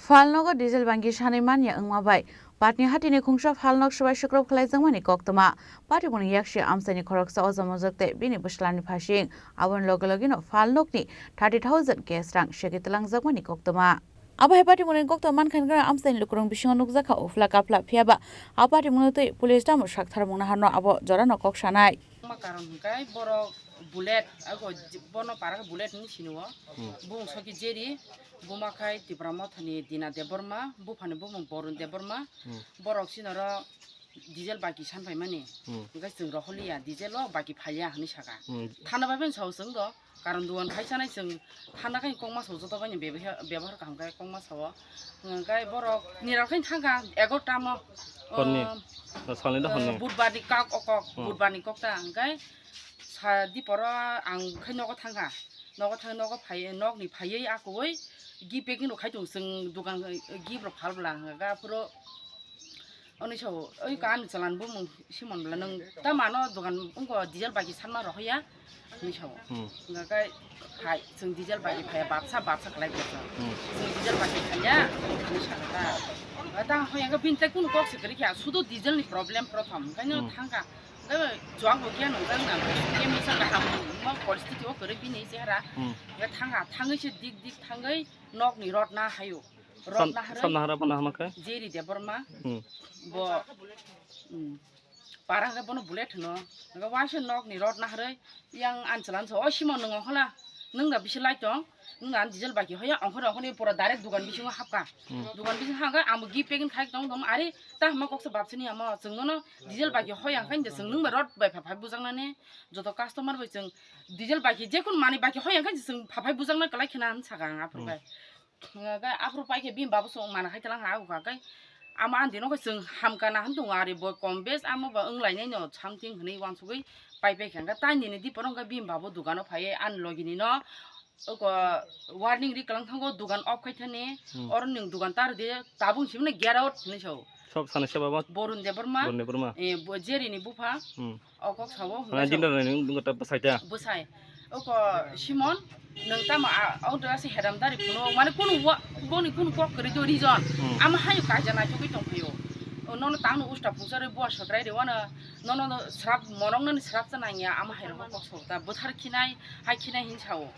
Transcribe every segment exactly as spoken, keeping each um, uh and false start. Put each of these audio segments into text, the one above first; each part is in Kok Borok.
Phalnogo diesel bangki sanwi manya wngma bai Patnihatini khungsa phalnog swbai swkrop khlaijakmani koktwma. Patimungni yakshi amchaini khoroksa Ojamojok tei bini bwslani phasing. Aboni loge logeno phalnogni thirty thousand cash rang segi twlangjakmani koktwma. Abo hai patimungni koktwma mankha hwnkhe amchaini lukurok bisingo nukjakha uphla kaphla, phiyaba a patimungno twi police tamo saktharmung naharno abo jorano kok sanai. Ma karon hwnkhe borok bullet, ago j-, bono para khe bullet hinwi sini o. Hmm. Bung soki jeri, buma khai Tipra Mothani Dina Debbarma, buphani bumung Borun Debbarma. Hmm. Borok sinoro diesel baki san phaimani. Hmm. Hwnkhe chwng rohorliya, diesel o baki phaiya hinwi saka. Hmm. Thana bai phano sao chwng do, karon duan khai sanai chwng thana khai kok ma sao joto bai ni bebehar, bebehar kaham khai kok ma sao. Hwnkhe borok niral khai thangkha egarota mo. Horni? Um, O, salni da horni? Budbar ni kok o kok, Hmm. Budbar ni kok ta hwnkhe sa diporo ang khai nogo thangkha. Nogo thang, nogo phai, nokni phaiwi akoi gi packing rok khai tong chwng dukan gi borok phal bwla hwnkha ga phuro. Oni sao, oi ka ani chalan bumung Simon bwla nwng ta mano dukan wngko diesel baki sanma rohorya. Hinwi sao. Hmm. Hwnkhe phai, chwng diesel baki phaiya, bapsa, bapsa khlai bwswk. Hmm. Chwng diesel baki phaiya, hinwi sakha ta. Tang hoi hwnkhe bini tei kunu kok se kwrwi kha, sudu diesel ni problem prothom, hwnkhe no Hmm. thangkha. Hwnkhe chuang bo khe nwngjak na, khe misa kaham ma poristiti o kwrwi bini chehara. Hmm. Hwnkhe thangkha, thangwi se dik dik thangwi nok ni rod na haio. Rod Sam-, na harwi. Sam nahara bo nahama khe? Jerry Debbarma. Hmm. Bo, hmm. Para hwnkhe bono bullet hwno. Hwnkhe waisa nokni rod naharwi yang anchwla anchwla, "O Simon, nwng ongkhola, nwng da bisi lai tong, nwng da ani diesel baki hoya, ongkhorwi ongkhorwi pura direct dukan bisingo hapkha." Hmm. Dukan bisingo hapkha, amo gi packing khai tong tong, "Are, ta hama koksa bapsini amo, chwng nono diesel baki hoya, hwnkhe chwng nwng bai rod bai pha phai bujaknani, joto customer bai chwng diesel baki, jekunu manwi baki hoya, hwnkhe chwng pha phai bujakna kwlai khena," hwn saka ang aphuru Hmm. bai. Hwnkhe aphuru paikhe bini babo chwng mana khai tlang ha, hwnkha khe ama ani dino khe chwng hamkha na hwn tongo, ari bo kom bes amo ba wnglainai no something hwnwi uansugwi pai paikha. Hwnkhe taini ni diporo hwnkhe bini babo dukano phaiwi ani logi ni no oko warning ri kwlang thango, dukan off khai thani, Hmm. Oro nwng dukan ta rwdi, tabuk simi no get out hwnwi sao. Sob sana seba ba? Borun Debbarma. Borun Debbarma. Eh, bo Jerry ni bupha. Hmm. O kok sao, Hwnwi hwnkhe dinner sao. Nai nung dungo ta bwsai ta. Bwsai. Oko Simon, nwng tamo a, o dwra se heram dari phano, mane kunu wa, boni kunu kok kwrwi do reason. Hmm. Ama hayo kaisa naitugwi tongphaio. O nono tangno usta phungsa rwi buwa sotrai rwi wano, nono no srap, monok nani srap cha nangya, ama hai rokno kok sao ta. Bwthar khinai, hai khinai hin sao.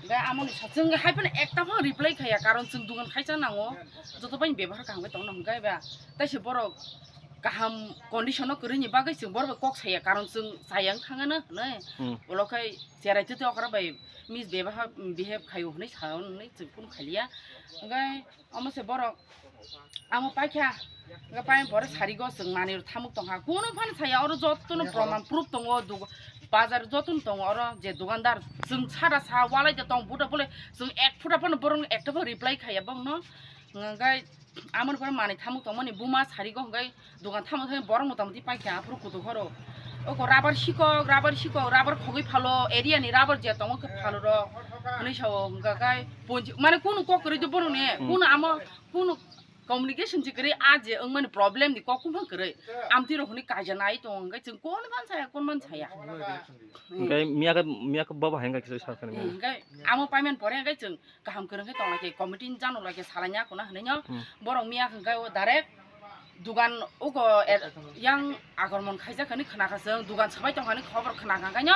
Ga amoni sa, chwng hai phano ekta phano reply khaya, karon chwng dugan khaisa nango, joto bai bebhar kaham khe tongno hwnkhe ba. Taise borok kaham condition o kwrwini bagwi chwng borok bai kok saya, karon chwng chaya wng thangano hwnwi. Hmm. Ulo khai cherai twi twi okra bai misbehave, behave khaio hwnwi sa hwnwi chwng phone khaliya. Hwnkhe omo se borok amo paikha, hwnkhe paimani pore sarigo chwng manwi rw thamuk tongkha. Kunu phano saya, oro jotono proman proof tongo, dug-, bazar jotono tongo, oro je dukandar chwng sara sa walai de tong, buta bole chwng ek phuta phano borokno ekta phano reply khaya bokno. Hwnkhe amoni pore manwi thamuk tongmani buma sarigo hwnkhe dukan tamo thangwi borok mota moti paikha aphuru kutuk horo. Oko rubber sikok, rubber sikok, rubber khogwi phalo, area ni rubber je tongo khe phalo rok. Hwnwi sao hwnkha khe ponji, mane kunu kok kwrwi de borok ni, Hmm. Kunu amo, kunu communication je kwrwi a je wngmani problem ni kok kunu kwrwi. Amtwi rok hwnwi kaija nai tongo hwnkhe chwng kon man saya, kon man saya. Hwnkhe miya khe, miya khe baba hai wngkha kisa sa khe Hmm, hwnkhe amo payment pore hwnkhe chwng kaham kwrwng khe tongla khe committee ni jano la khe salai nya kona hwnwi no Hmm. Borok miya hwnkhe o direct dugan uko er-, yang akromon khaijak hinwi khna kha chwng, dugan swbai tong hinwi khobor khna kha khaino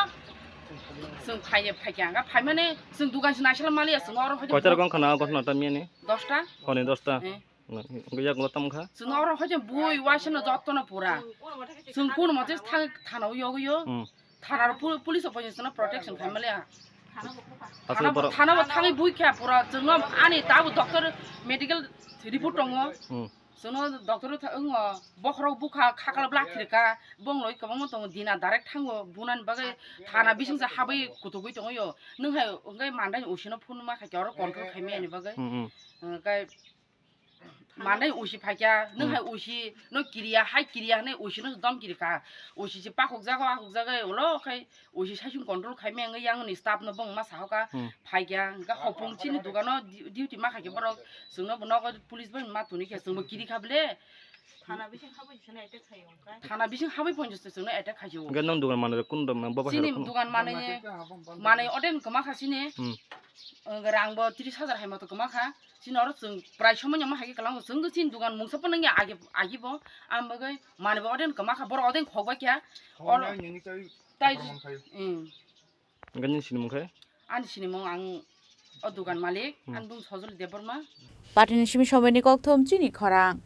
chwng phai phai kha hwnkhe phai mani chwng dugan se naisala maliya chwng oro Koita rokong khna o ghotona ta miya ni? Dosta. Honi dosta. Eh. Hwnkhe yak tamo kha? Chwng oro hoi bui waisa no joto no pura. Chwng kun mo thang thana o yogo yo. Hmm. Thana ro pu-, police o poisa no protection khai maliya. Aswk Thana bo, borok thana bo thangwi bui kha pura. Chwngno ani tabu doctor medical report tongo. Hmm. Chwngno doctor tha-, wngo, bokhorok bukha, khakla bla thirka, bong loi kwbangma tongo, dina direct thango, bunani bagwi thana bisingsa habwi kutugwi tongo yo. Nwng hai wngkhe mandai usino phone ma khaikhe oro control khai mani bagwi. Hmm, hmm. Hwnkhe Mandai usi phaikha, nwng Hmm. hai usi no kiriya, hai kiriya hinwi usi no dom kiri kha. Usi se pakhuk jago, akhuk jago, ulo khai usi saichung control khai meng yang ni staff no bong ma sahoka Hmm. phaikha. Hwnkhe hopung chini dukano du-, duty ma khaikhe borok chwngno bo nogo police bai ma tuni khe chwngbo kiri kha bele. Thana bising habwi jisano attack khaio, onkha. Thana bising habwi ponchas jisano attack khaio. Hwnkhe nwng dugan manwi kun rok nang baba Chini hai rok kun? Dugan manwi, manwi odeng kwma kha chini. Hmm. Wngkha rang bo tris hajar hai moto kwma kha. Chini oro chwng prai somoi no ma hai khe kwlango. Chwng chini dugan mungsa phano ya agi, agi bo. Ang bagwi manwi bo odeng kwma kha. Borok odeng khok bai kha. Oro tai. Hmm. Hwnkhe nini sinimung khe? Ani sinimung ang o dugan malik, hmm, ang bung Sojoli Debbarma. Patini simi somoini kokthum chini khorang.